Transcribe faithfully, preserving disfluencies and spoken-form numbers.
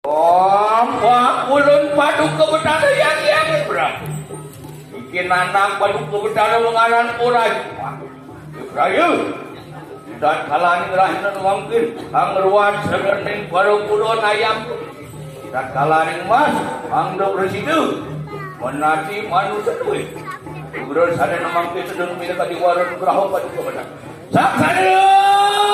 Om, pakulun Paduka Betara Hyang Hyang Ibrahim. Iki nandhang Paduka Betara wenganan Uraya. Ibrahim. Tatkalaning rahina mangkin, angruan serening para kula nayam. Tatkalaning mas, angda prasida. Menati manusa duwe. Guru sadana mangkin sedeng mila kadi warun graha Paduka Betara. Saksana!